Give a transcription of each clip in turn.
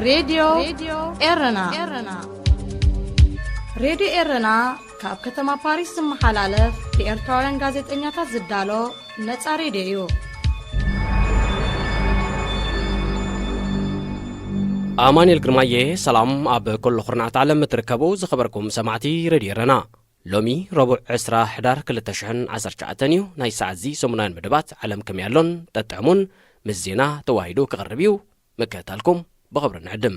ሬድዮ ኤረና። ሬድዮ ኤረና ካብ ከተማ ፓሪስ ዝመሓላለፍ ብኤርትራውያን ጋዜጠኛታት ዝዳሎ ነጻ ሬድዮ እዩ። ኣማኑኤል ግርማየ፣ ሰላም ኣብ ኩሉ ኩርናዓት ዓለም እትርከቡ ዝኸበርኩም ሰማዕቲ ሬድዮ ኤረና። ሎሚ ረቡዕ ዕስራ ሕዳር ክልተ ሽሕን ዓሰርተ ትሽዓተን እዩ። ናይ ሰዓት እዚ ሰሙናውያን መደባት ዓለም ከመይ ኣሎን ጠጥዕሙን ምስ ዜና ተዋሂዱ ክቐርብ እዩ። ምክትታልኩም ብኽብሪ ንዕድም።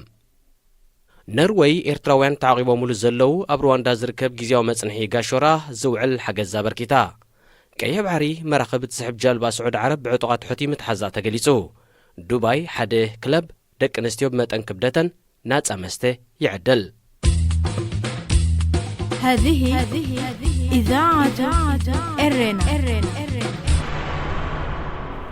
ነርወይ ኤርትራውያን ተዓቒቦምሉ ዘለዉ ኣብ ሩዋንዳ ዝርከብ ግዝያዊ መጽንሒ ጋሾራ ዝውዕል ሓገዝ ኣበርኪታ። ቀይሕ ባሕሪ መራኽብ እትስሕብ ጃልባ ስዑዲ ዓረብ ብዕጡቓት ሑቲ ምትሓዛ ተገሊጹ። ዱባይ ሓደ ክለብ ደቂ ኣንስትዮ ብመጠን ክብደተን ናጻ መስተ ይዕድል። هذه إذاعة إرنا.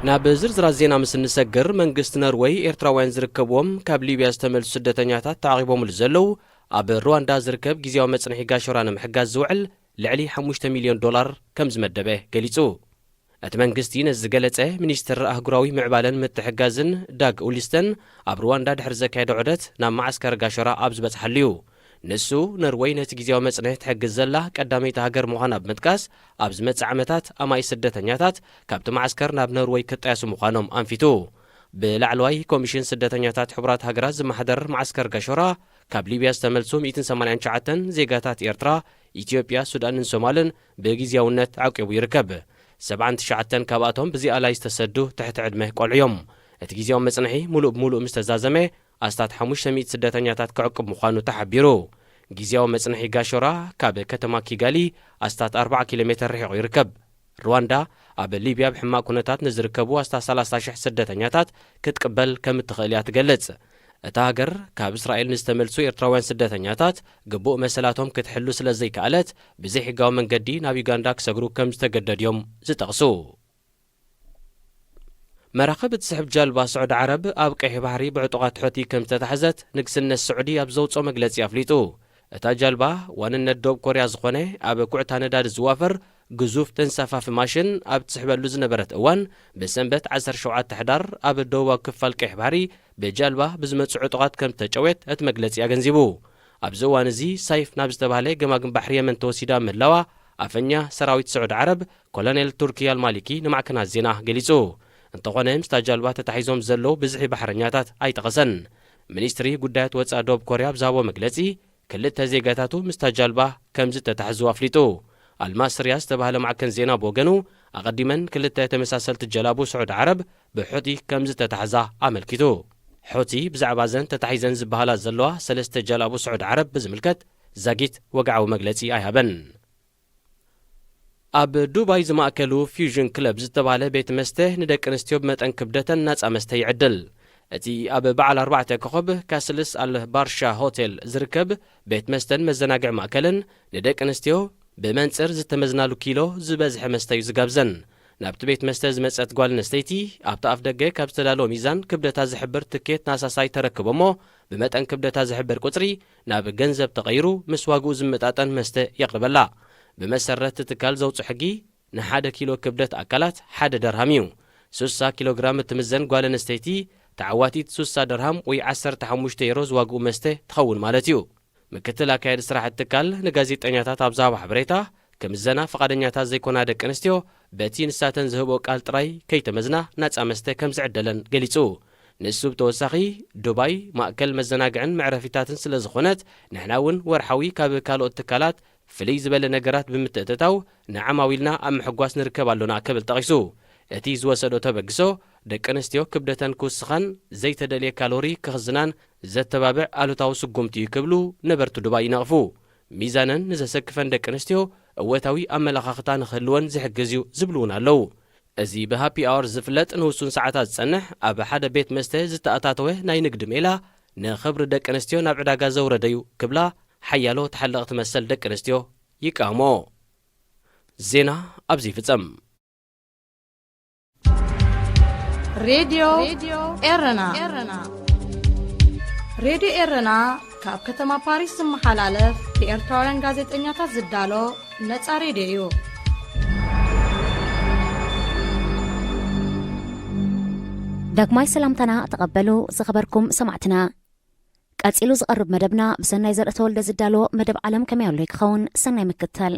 ናብ ዝርዝራት ዜና ምስ እንሰግር፣ መንግስቲ ነርወይ ኤርትራውያን ዝርከብዎም ካብ ሊብያ ዝተመልሱ ስደተኛታት ተዓቒቦምሉ ዘለዉ ኣብ ሩዋንዳ ዝርከብ ግዝያዊ መጽንሒ ጋሾራ ንምሕጋዝ ዝውዕል ልዕሊ ሓሙሽተ ሚልዮን ዶላር ከም ዝመደበ ገሊጹ። እቲ መንግስቲ ነዚ ዝገለጸ፣ ሚኒስትር ኣህጉራዊ ምዕባለን ምትሕግጋዝን ዳግ ኡሊስተን ኣብ ሩዋንዳ ድሕሪ ዘካየዶ ዑደት ናብ መዓስከር ጋሾራ ኣብ ዝበጽሓሉ እዩ። ንሱ፣ ነርወይ ነቲ ግዝያዊ መጽንሒ ትሕግዝ ዘላ ቀዳመይቲ ሃገር ምዃና ብምጥቃስ፣ ኣብ ዝመጽእ ዓመታት ኣማኢት ስደተኛታት ካብቲ መዓስከር ናብ ነርወይ ክጣየሱ ምዃኖም ኣንፊቱ። ብላዕለዋይ ኮሚሽን ስደተኛታት ሕቡራት ሃገራት ዝመሓደር መዓስከር ጋሾራ፣ ካብ ሊብያ ዝተመልሱ ሚእትን ሰማንያን ትሽዓተን ዜጋታት ኤርትራ፣ ኢትዮጵያ፣ ሱዳንን ሶማልን ብግዝያውነት ዓቂቡ ይርከብ። ሰብዓን ትሽዓተን ካብኣቶም ብዘይኣላይ ዝተሰዱ ትሕቲ ዕድመ ቆልዑ እዮም። እቲ ግዝያዊ መጽንሒ ሙሉእ ብሙሉእ ምስ ተዛዘመ፣ ኣስታት ሓሙሽተ ሚእቲ ስደተኛታት ክዕቅብ ምዃኑ ተሓቢሩ። ግዝያዊ መጽንሒ ጋሾራ ካብ ከተማ ኪጋሊ ኣስታት ኣርብዓ ኪሎ ሜተር ርሒቑ ይርከብ። ሩዋንዳ ኣብ ሊብያ ብሕማቕ ኩነታት ንዝርከቡ ኣስታት ሰላሳ ሽሕ ስደተኛታት ክትቅበል ከም እትኽእል እያ ትገልጽ። እታ ሃገር ካብ እስራኤል ንዝተመልሱ ኤርትራውያን ስደተኛታት ግቡእ መሰላቶም ክትሕሉ ስለ ዘይከኣለት፣ ብዘይሕጋዊ መንገዲ ናብ ዩጋንዳ ክሰግሩ ከም ዝተገደዱ እዮም ዝጠቕሱ። መራኽብ እትስሕብ ጃልባ ስዑዲ ዓረብ ኣብ ቀይሕ ባሕሪ ብዕጡቓት ሑቲ ከም ዝተታሕዘት ንግስነት ስዑዲ ኣብ ዘውጽኦ መግለጺ ኣፍሊጡ። እታ ጃልባ ዋንነት ደቡብ ኮርያ ዝኾነ ኣብ ኩዕታ ነዳዲ ዝዋፈር ግዙፍ ተንሳፋፊ ማሽን ኣብ ትስሕበሉ ዝነበረት እዋን፣ ብሰንበት ዓሰርተ ሸውዓተ ሕዳር ኣብ ደቡባዊ ክፋል ቀይሕ ባሕሪ ብጃልባ ብዝመጹ ዕጡቓት ከም ዝተጨውየት እቲ መግለጺ ኣገንዚቡ። ኣብዚ እዋን እዚ ሳይፍ ናብ ዝተባህለ ገማግም ባሕሪ የመን ተወሲዳ ምህላዋ ኣፈኛ ሰራዊት ስዑዲ ዓረብ ኮሎኔል ቱርኪ ኣልማሊኪ ንማዕከናት ዜና ገሊጹ። እንተኾነ፣ ምስታ ጃልባ ተታሒዞም ዘለዉ ብዝሒ ባሕረኛታት ኣይጠቐሰን። ሚኒስትሪ ጉዳያት ወጻኢ ደቡብ ኮርያ ኣብ ዝሃቦ መግለጺ፣ ክልተ ዜጋታቱ ምስታ ጃልባ ከም ዝተታሕዙ ኣፍሊጡ። ኣልማስርያ ዝተባህለ ማዕከን ዜና ብወገኑ፣ ኣቐዲመን ክልተ ተመሳሰልቲ ጀላቡ ስዑዲ ዓረብ ብሑቲ ከም ዝተታሕዛ ኣመልኪቱ። ሑቲ ብዛዕባ እዘን ተታሒዘን ዝበሃላ ዘለዋ ሰለስተ ጀላቡ ስዑዲ ዓረብ ብዝምልከት ዛጊት ወግዓዊ መግለጺ ኣይሃበን። ኣብ ዱባይ ዝማእከሉ ፊውዥን ክለብ ዝተባህለ ቤት መስተ ንደቂ ኣንስትዮ ብመጠን ክብደተን ናጻ መስተ ይዕድል። እቲ ኣብ በዓል ኣርባዕተ ኮኸብ ካስልስ ኣል ባርሻ ሆቴል ዝርከብ ቤት መስተን መዘናግዒ ማእከልን ንደቂ ኣንስትዮ ብመንጽር ዝተመዝናሉ ኪሎ ዝበዝሐ መስተ እዩ ዝጋብዘን። ናብቲ ቤት መስተ ዝመጸት ጓል ኣንስተይቲ ኣብቲ ኣፍ ደገ ካብ ዝተዳለወ ሚዛን ክብደታ ዝሕብር ትኬት ናሳሳይ ተረክብ እሞ፣ ብመጠን ክብደታ ዝሕብር ቁጽሪ ናብ ገንዘብ ተቐይሩ ምስ ዋግኡ ዝመጣጠን መስተ የቕርበላ። ብመሰረት እቲ ትካል ዘውጽኦ ሕጊ፣ ንሓደ ኪሎ ክብደት ኣካላት ሓደ ደርሃም እዩ። ሱሳ ኪሎ ግራም እትምዘን ጓል ኣንስተይቲ ተዓዋቲት ሱሳ ደርሃም ወይ ዓሰርተ ሓሙሽተ ዩሮ ዝዋግኡ መስተ ትኸውን ማለት እዩ። ምክትል ኣካያዲ ስራሕ እቲ ትካል ንጋዜጠኛታት ኣብ ዝሃቦ ሓበሬታ፣ ክምዘና ፍቓደኛታት ዘይኮና ደቂ ኣንስትዮ በቲ ንሳተን ዝህብኦ ቃል ጥራይ ከይተመዝና ናጻ መስተ ከም ዝዕደለን ገሊጹ። ንሱ ብተወሳኺ፣ ዱባይ ማእከል መዘናግዕን መዕረፊታትን ስለ ዝኾነት፣ ንሕና እውን ወርሓዊ ካብ ካልኦት ትካላት ፍልይ ዝበለ ነገራት ብምትእትታው ንዓማዊልና ኣብ ምሕጓስ ንርከብ ኣሎና ክብል ጠቒሱ። እቲ ዝወሰዶ ተበግሶ፣ ደቂ ኣንስትዮ ክብደተን ክውስኻን ዘይተደልየ ካሎሪ ክኽዝናን ዘተባብዕ ኣሉታዊ ስጉምቲ እዩ ክብሉ ነበርቲ ዱባይ ይነቕፉ። ሚዛነን ንዘሰክፈን ደቂ ኣንስትዮ እወታዊ ኣመለኻኽታ ንኽህልወን ዝሕግዝ እዩ ዝብሉ እውን ኣለዉ። እዚ ብሃፒ ኣወር ዝፍለጥ ንውሱን ሰዓታት ዝጸንሕ ኣብ ሓደ ቤት መስተ ዝተኣታተወ ናይ ንግዲ ሜላ ንኽብሪ ደቂ ኣንስትዮ ናብ ዕዳጋ ዘውረደ እዩ ክብላ ሓያሎ ተሓለቕቲ መሰል ደቂ ኣንስትዮ ይቃወሞ። ዜና ኣብዚ ይፍጸም። ሬድዮ ኤረና። ሬድዮ ኤረና ካብ ከተማ ፓሪስ ዝመሓላለፍ ብኤርትራውያን ጋዜጠኛታት ዝዳሎ ነጻ ሬድዮ እዩ። ዳግማይ ሰላምታና ተቐበሉ ዝኸበርኩም ሰማዕትና። ቀጺሉ ዝቐርብ መደብና ብሰናይ ዘርእተወልደ ዝዳሎ መደብ ዓለም ከመይ ኣሎ ክኸውን። ሰናይ ምክትታል።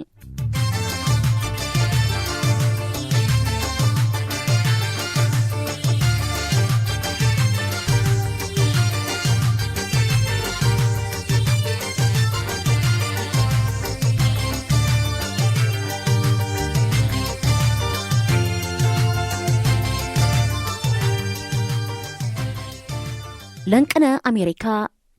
ለንቅነ ኣሜሪካ፣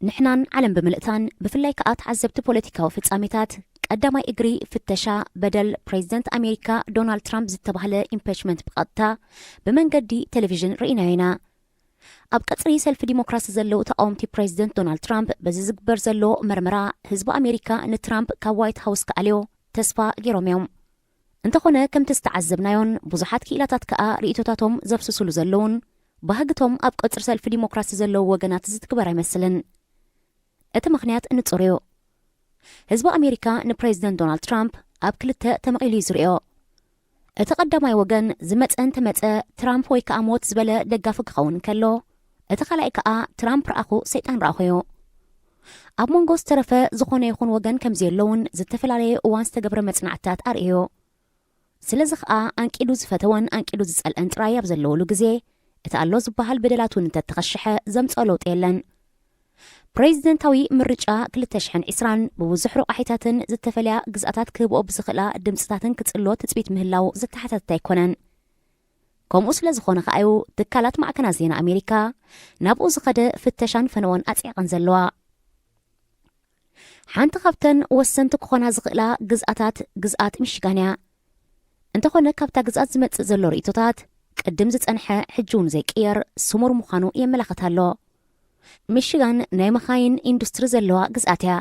ንሕናን ዓለም ብምልእታን፣ ብፍላይ ከኣ ተዓዘብቲ ፖለቲካዊ ፍጻሜታት፣ ቀዳማይ እግሪ ፍተሻ በደል ፕሬዚደንት ኣሜሪካ ዶናልድ ትራምፕ ዝተባህለ ኢምፒችመንት ብቐጥታ ብመንገዲ ቴሌቪዥን ርኢናዮ ኢና። ኣብ ቀጽሪ ሰልፊ ዲሞክራሲ ዘለዉ ተቓወምቲ ፕሬዚደንት ዶናልድ ትራምፕ፣ በዚ ዝግበር ዘሎ መርመራ ህዝቢ ኣሜሪካ ንትራምፕ ካብ ዋይት ሃውስ ክኣልዮ ተስፋ ገይሮም እዮም። እንተኾነ፣ ከምቲ ዝተዓዘብናዮን ብዙሓት ክኢላታት ከኣ ርእይቶታቶም ዘፍስሱሉ ዘለዉን፣ ባህግቶም ኣብ ቀጽሪ ሰልፊ ዲሞክራሲ ዘለዉ ወገናት ዝትግበር ኣይመስልን። እቲ ምኽንያት ንጹር እዩ። ህዝቢ ኣሜሪካ ንፕሬዚደንት ዶናልድ ትራምፕ ኣብ ክልተ ተመቒሉ እዩ ዝርእዮ። እቲ ቀዳማይ ወገን ዝመጸ እንተመጸ፣ ትራምፕ ወይ ከኣ ሞት ዝበለ ደጋፊ ክኸውን ከሎ፣ እቲ ካልኣይ ከኣ ትራምፕ ረኣኹ ሰይጣን ረኣኹ እዩ። ኣብ መንጎ ዝተረፈ ዝኾነ ይኹን ወገን ከም ዘየሎውን ዝተፈላለየ እዋን ዝተገብረ መጽናዕትታት ኣርእዮ። ስለዚ ኸኣ፣ ኣንቂዱ ዝፈተወን ኣንቂዱ ዝጸልአን ጥራይ ኣብ ዘለወሉ ግዜ፣ እቲ ኣሎ ዝበሃል በደላት እውን እንተተኸሸሐ ዘምጽኦ ለውጢ የለን። ፕሬዚደንታዊ ምርጫ ክልተ ሽሕን ዕስራን ብብዙሕ ረቋሒታትን ዝተፈላለያ ግዝኣታት ክህብኦ ብዝኽእላ ድምጽታትን ክጽሎ ትጽቢት ምህላው ዘተሓታትት ኣይኮነን። ከምኡ ስለ ዝኾነ ከኣዩ ትካላት ማዕከናት ዜና ኣሜሪካ ናብኡ ዝኸደ ፍተሻን ፈነወን ኣጽዒቐን ዘለዋ። ሓንቲ ካብተን ወሰንቲ ክኾና ዝኽእላ ግዝኣታት ግዝኣት ሚሽጋን እያ። እንተኾነ፣ ካብታ ግዝኣት ዝመጽእ ዘሎ ርእይቶታት፣ ቅድም ዝጸንሐ ሕጂ እውን ዘይቅየር ስሙር ምዃኑ የመላኽት ኣሎ። ሚሽጋን ናይ መኻይን ኢንዱስትሪ ዘለዋ ግዝኣት እያ።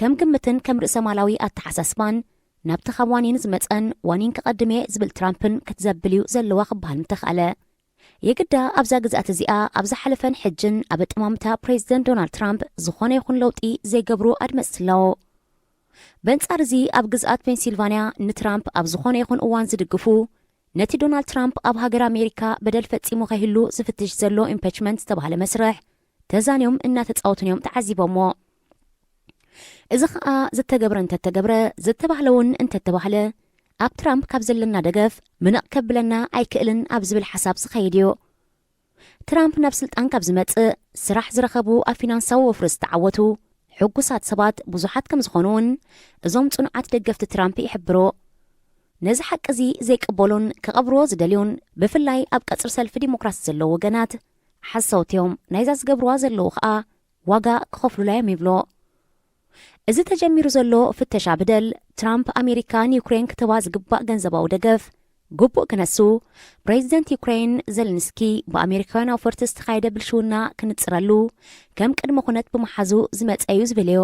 ከም ግምትን ከም ርእሰ ማላዊ ኣተሓሳስባን፣ ናብቲ ካብ ዋኒን ዝመጸን ዋኒን ክቐድም እየ ዝብል ትራምፕን ክትዘብል እዩ ዘለዋ ክበሃል ምተኻእለ። የግዳ ኣብዛ ግዝኣት እዚኣ ኣብ ዝሓለፈን ሕጅን ኣብ ኣጠማምታ ፕሬዚደንት ዶናልድ ትራምፕ ዝኾነ ይኹን ለውጢ ዘይገብሩ ኣድመፅቲ ኣለዉ። በንጻር እዚ፣ ኣብ ግዝኣት ፔንሲልቫንያ ንትራምፕ ኣብ ዝኾነ ይኹን እዋን ዝድግፉ፣ ነቲ ዶናልድ ትራምፕ ኣብ ሃገር ኣሜሪካ በደል ፈጺሙ ከይህሉ ዝፍትሽ ዘሎ ኢምፒችመንት ዝተባህለ መስርሕ ተዛንዮም እናተጻወቱን እዮም ተዓዚቦሞ። እዚ ኸኣ ዝተገብረ እንተተገብረ፣ ዝተባህለ እውን እንተተባህለ፣ ኣብ ትራምፕ ካብ ዘለና ደገፍ ምንቕ ከብለና ኣይክእልን ኣብ ዝብል ሓሳብ ዝኸይድ እዩ። ትራምፕ ናብ ስልጣን ካብ ዝመጽእ፣ ስራሕ ዝረኸቡ፣ ኣብ ፊናንሳዊ ወፍሪ ዝተዓወቱ ሕጉሳት ሰባት ብዙሓት ከም ዝኾኑ እውን እዞም ጽኑዓት ደገፍቲ ትራምፕ ይሕብሩ። ነዚ ሓቂ እዚ ዘይቅበሉን ክቐብርዎ ዝደልዩን፣ ብፍላይ ኣብ ቀጽሪ ሰልፊ ዲሞክራሲ ዘለዉ ወገናት ሓሰውቲ እዮም። ናይዛ ዝገብርዋ ዘለዉ ኸኣ ዋጋ ክኸፍሉላ እዮም ይብሉ። እዚ ተጀሚሩ ዘሎ ፍተሻ በደል፣ ትራምፕ ኣሜሪካ ንዩክሬን ክትህባ ዝግባእ ገንዘባዊ ደገፍ ግቡእ ክነሱ፣ ፕሬዚደንት ዩክሬን ዘለንስኪ ብኣሜሪካውያን ኣውፈርቲ ዝተኻየደ ብልሽውና ክንጽረሉ ከም ቅድመ ኩነት ብምሓዙ ዝመጸ እዩ ዝብል እዩ።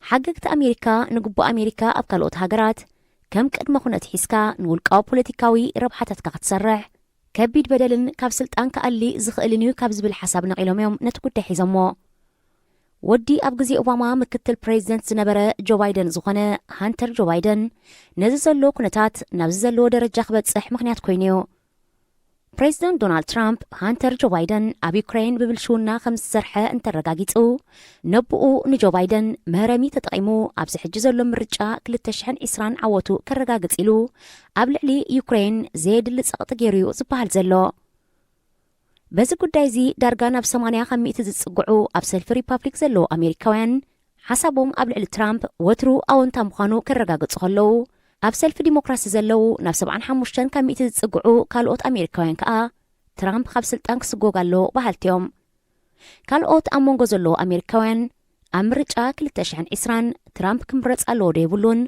ሓገግቲ ኣሜሪካ ንግቡእ ኣሜሪካ ኣብ ካልኦት ሃገራት ከም ቅድመ ኩነት ሒዝካ ንውልቃዊ ፖለቲካዊ ረብሓታትካ ክትሰርሕ፣ ከቢድ በደልን ካብ ስልጣን ክኣሊ ዝኽእልን እዩ ካብ ዝብል ሓሳብ ነቒሎም እዮም ነቲ ጉዳይ ሒዞሞ። ወዲ ኣብ ግዜ ኦባማ ምክትል ፕሬዚደንት ዝነበረ ጆ ባይደን ዝኾነ ሃንተር ጆ ባይደን፣ ነዚ ዘሎ ኩነታት ናብዚ ዘለዎ ደረጃ ክበጽሕ ምኽንያት ኮይኑ እዩ። ፕሬዚደንት ዶናልድ ትራምፕ፣ ሃንተር ጆ ባይደን ኣብ ዩክሬን ብብልሽውና ከም ዝሰርሐ እንተረጋጊጹ፣ ነብኡ ንጆ ባይደን መህረሚ ተጠቒሙ ኣብዚ ሕጂ ዘሎ ምርጫ ክልተ ሽሕን ዕስራን ዓወቱ ከረጋግጽ ኢሉ ኣብ ልዕሊ ዩክሬን ዘየድሊ ጸቕጢ ገይሩ እዩ ዝበሃል ዘሎ። በዚ ጉዳይ እዚ ዳርጋ ናብ ሰማንያ ካብ ሚእቲ ዝጽግዑ ኣብ ሰልፊ ሪፓብሊክ ዘለዉ ኣሜሪካውያን፣ ሓሳቦም ኣብ ልዕሊ ትራምፕ ወትሩ ኣወንታ ምዃኑ ከረጋግጹ ከለዉ፣ ኣብ ሰልፊ ዲሞክራሲ ዘለዉ ናብ ሰብዓን ሓሙሽተን ካብ ሚእቲ ዝጽግዑ ካልኦት ኣሜሪካውያን ከኣ፣ ትራምፕ ካብ ስልጣን ክስጎግ ኣለዎ በሃልቲ እዮም። ካልኦት ኣብ መንጎ ዘለዉ ኣሜሪካውያን፣ ኣብ ምርጫ ክልተ ሽሕን ዕስራን ትራምፕ ክምረጽ ኣለዎ ዶ የብሉን፣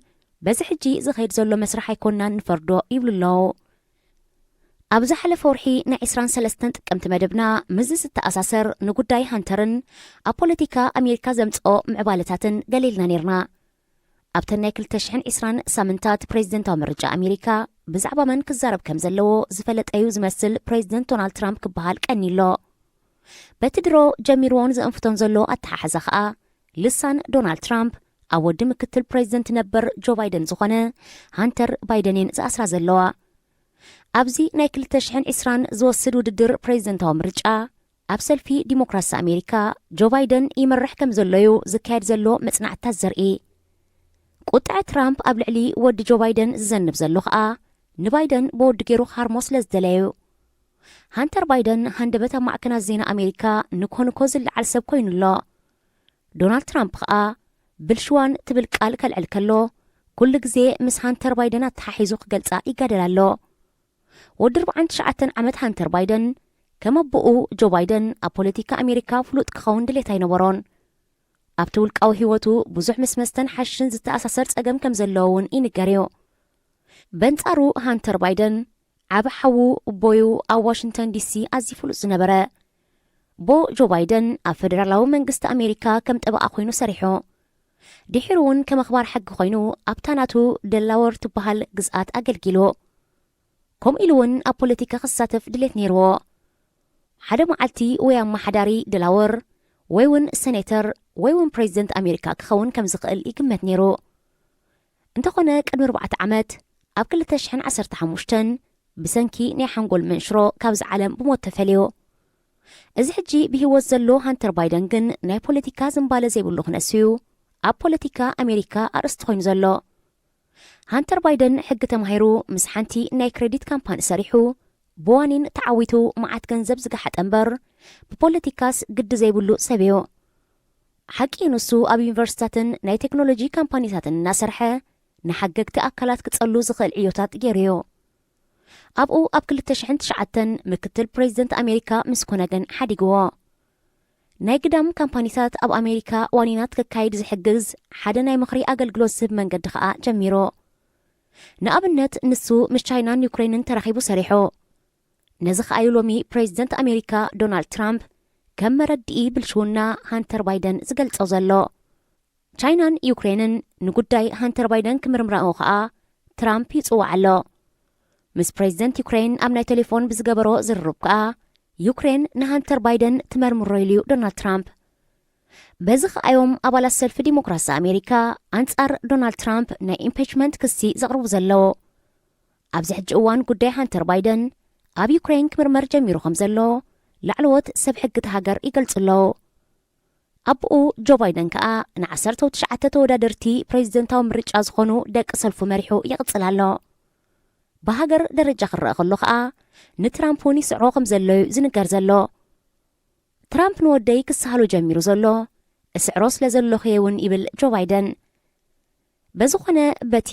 በዚ ሕጂ ዝኸይድ ዘሎ መስርሕ ኣይኮንናን ንፈርዶ ይብሉ ኣለዉ። ኣብ ዝሓለፈ ወርሒ ናይ ዕስራን ሰለስተን ጥቅምቲ መደብና ምስዚ ዝተኣሳሰር ንጉዳይ ሃንተርን ኣብ ፖለቲካ ኣሜሪካ ዘምጽኦ ምዕባለታትን ገሊልና ነይርና። ኣብተን ናይ ክልተ ሽሕን ዕስራን ሳምንታት ፕሬዚደንታዊ ምርጫ ኣሜሪካ ብዛዕባ መን ክዛረብ ከም ዘለዎ ዝፈለጠ እዩ ዝመስል ፕሬዚደንት ዶናልድ ትራምፕ ክበሃል ቀንዩ ኣሎ። በቲ ድሮ ጀሚርዎን ዘእንፍቶን ዘሎ ኣተሓሕዛ ኸኣ፣ ልሳን ዶናልድ ትራምፕ ኣብ ወዲ ምክትል ፕሬዚደንት ነበር ጆ ባይደን ዝኾነ ሃንተር ባይደን እየን ዝኣስራ ዘለዋ። ኣብዚ ናይ ክልተ ሽሕን ዕስራን ዝወስድ ውድድር ፕሬዚደንታዊ ምርጫ፣ ኣብ ሰልፊ ዲሞክራሲ ኣሜሪካ ጆ ባይደን ይመርሕ ከም ዘሎ እዩ ዝካየድ ዘሎ መጽናዕትታት ዘርኢ። ቁጥዐ ትራምፕ ኣብ ልዕሊ ወዲ ጆ ባይደን ዝዘንብ ዘሎ ከኣ ንባይደን ብወዲ ገይሩ ክሃርሞ ስለ ዝደለየ እዩ። ሃንተር ባይደን ሃንደበት ኣብ ማዕከናት ዜና ኣሜሪካ ንኮ ንኮ ዝለዓል ሰብ ኮይኑ ኣሎ። ዶናልድ ትራምፕ ከኣ ብልሽዋን ትብል ቃል ከልዕል ከሎ፣ ኩሉ ግዜ ምስ ሃንተር ባይደን ኣተሓሒዙ ክገልጻ ይጋደል ኣሎ። ወዲ ኣርባዓን ትሽዓተን ዓመት ሃንተር ባይደን ከም ኣቦኡ ጆ ባይደን ኣብ ፖለቲካ ኣሜሪካ ፍሉጥ ክኸውን ድሌት ኣይነበሮን። ኣብቲ ውልቃዊ ህይወቱ ብዙሕ ምስ መስተን ሓሽን ዝተኣሳሰር ጸገም ከም ዘለዎ እውን ይንገር እዩ። በንጻሩ ሃንተር ባይደን ዓቢ ሓዉ ቦዩ ኣብ ዋሽንግተን ዲሲ ኣዝዩ ፍሉጥ ዝነበረ። ቦ ጆ ባይደን ኣብ ፈደራላዊ መንግስቲ ኣሜሪካ ከም ጠበቓ ኮይኑ ሰሪሑ። ድሒሩ እውን ከም ኣኽባር ሕጊ ኮይኑ ኣብታ ናቱ ደላወር ትበሃል ግዝኣት ኣገልጊሉ። ከምኡ ኢሉ እውን ኣብ ፖለቲካ ክሳተፍ ድሌት ነይርዎ። ሓደ መዓልቲ ወይ ኣመሓዳሪ ደላወር ወይ እውን ሰኔተር ወይ እውን ፕሬዚደንት ኣሜሪካ ክኸውን ከም ዝኽእል ይግመት ነይሩ። እንተኾነ ቅድሚ ኣርባዕተ ዓመት ኣብ ክልተ ሽሕን ዓሰርተ ሓሙሽተን ብሰንኪ ናይ ሓንጎል መንሽሮ ካብዚ ዓለም ብሞት ተፈልዩ። እዚ ሕጂ ብህይወት ዘሎ ሃንተር ባይደን ግን ናይ ፖለቲካ ዝንባለ ዘይብሉ ክነሱ እዩ። ኣብ ፖለቲካ ኣሜሪካ ኣርእስቲ ኮይኑ ዘሎ። ሃንተር ባይደን ሕጊ ተማሂሩ ምስ ሓንቲ ናይ ክሬዲት ካምፓኒ ሰሪሑ ብዋኒን ተዓዊቱ መዓት ገንዘብ ዝገሓጠ እምበር ብፖለቲካስ ግዲ ዘይብሉ ሰብ እዩ። ሓቂ ንሱ ኣብ ዩኒቨርሲታትን ናይ ቴክኖሎጂ ካምፓኒታትን እናሰርሐ ንሓገግቲ ኣካላት ክጸሉ ዝኽእል ዕዮታት ገይሩ እዩ። ኣብኡ ኣብ ክልተ ሽሕን ትሽዓተን ምክትል ፕሬዚደንት ኣሜሪካ ምስ ኮነ ግን ሓዲግዎ። ናይ ግዳም ካምፓኒታት ኣብ ኣሜሪካ ዋኒናት ክካይድ ዝሕግዝ ሓደ ናይ ምኽሪ ኣገልግሎት ዝህብ መንገዲ ከኣ ጀሚሩ። ንኣብነት ንሱ ምስ ቻይናን ዩክሬንን ተራኺቡ ሰሪሑ። ነዚ ከኣ እዩ ሎሚ ፕሬዚደንት ኣሜሪካ ዶናልድ ትራምፕ ከም መረድኢ ብልሽውና ሃንተር ባይደን ዝገልጾ ዘሎ። ቻይናን ዩክሬንን ንጉዳይ ሃንተር ባይደን ክምርምራኡ ከኣ ትራምፕ ይጽውዕ ኣሎ። ምስ ፕሬዚደንት ዩክሬን ኣብ ናይ ቴሌፎን ብዝገበሮ ዝርርብ ከኣ ዩክሬን ንሃንተር ባይደን ትመርምሮ ኢሉ እዩ ዶናልድ ትራምፕ። በዚ ከኣ እዮም ኣባላት ሰልፊ ዲሞክራሲ ኣሜሪካ ኣንጻር ዶናልድ ትራምፕ ናይ ኢምፒችመንት ክሲ ዘቕርቡ ዘለዉ። ኣብዚ ሕጂ እዋን ጉዳይ ሃንተር ባይደን ኣብ ዩክሬን ክምርመር ጀሚሩ ከም ዘሎ ላዕለዎት ሰብ ሕጊ እቲ ሃገር ይገልጹ ኣለዉ። ኣቦኡ ጆ ባይደን ከኣ ንዓሰርተ ትሽዓተ ተወዳደርቲ ፕሬዚደንታዊ ምርጫ ዝኾኑ ደቂ ሰልፉ መሪሑ ይቕጽል ኣሎ። ብሃገር ደረጃ ክረኣ ከሎ ከኣ ንትራምፕ እውን ይስዕሮ ከም ዘሎ እዩ ዝንገር ዘሎ። ትራምፕ ንወደይ ክሰሃሎ ጀሚሩ ዘሎ፣ እስዕሮ ስለ ዘለኹ እየ እውን ይብል ጆ ባይደን። በዝኾነ በቲ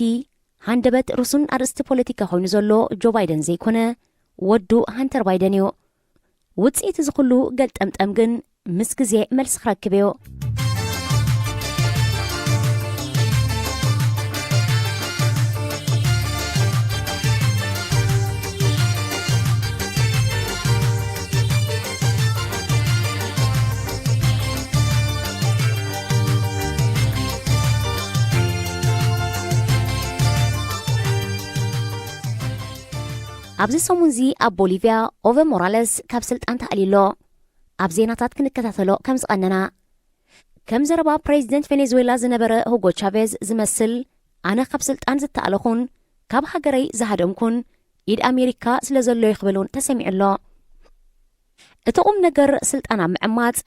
ሃንደበት ርሱን ኣርእስቲ ፖለቲካ ኮይኑ ዘሎ ጆ ባይደን ዘይኮነ ወዱ ሃንተር ባይደን እዩ። ውጽኢት እዚ ኩሉ ገልጠምጠም ግን ምስ ግዜ መልሲ ክረክብ እዩ። ኣብዚ ሰሙንዚ ኣብ ቦሊቪያ ኦቨ ሞራለስ ካብ ስልጣን ተኣልዩ ኣሎ። ኣብ ዜናታት ክንከታተሎ ከም ዝቐነና። ከም ዘረባ ፕሬዚደንት ቬኔዙዌላ ዝነበረ ሁጎ ቻቬዝ ዝመስል፣ ኣነ ካብ ስልጣን ዝተኣለኹን ካብ ሃገረይ ዝሃደምኩን ኢድ ኣሜሪካ ስለ ዘሎ እዩ ክብል እውን ተሰሚዑ ኣሎ። እቲ ቁም ነገር ስልጣን ኣብ ምዕማጽ፣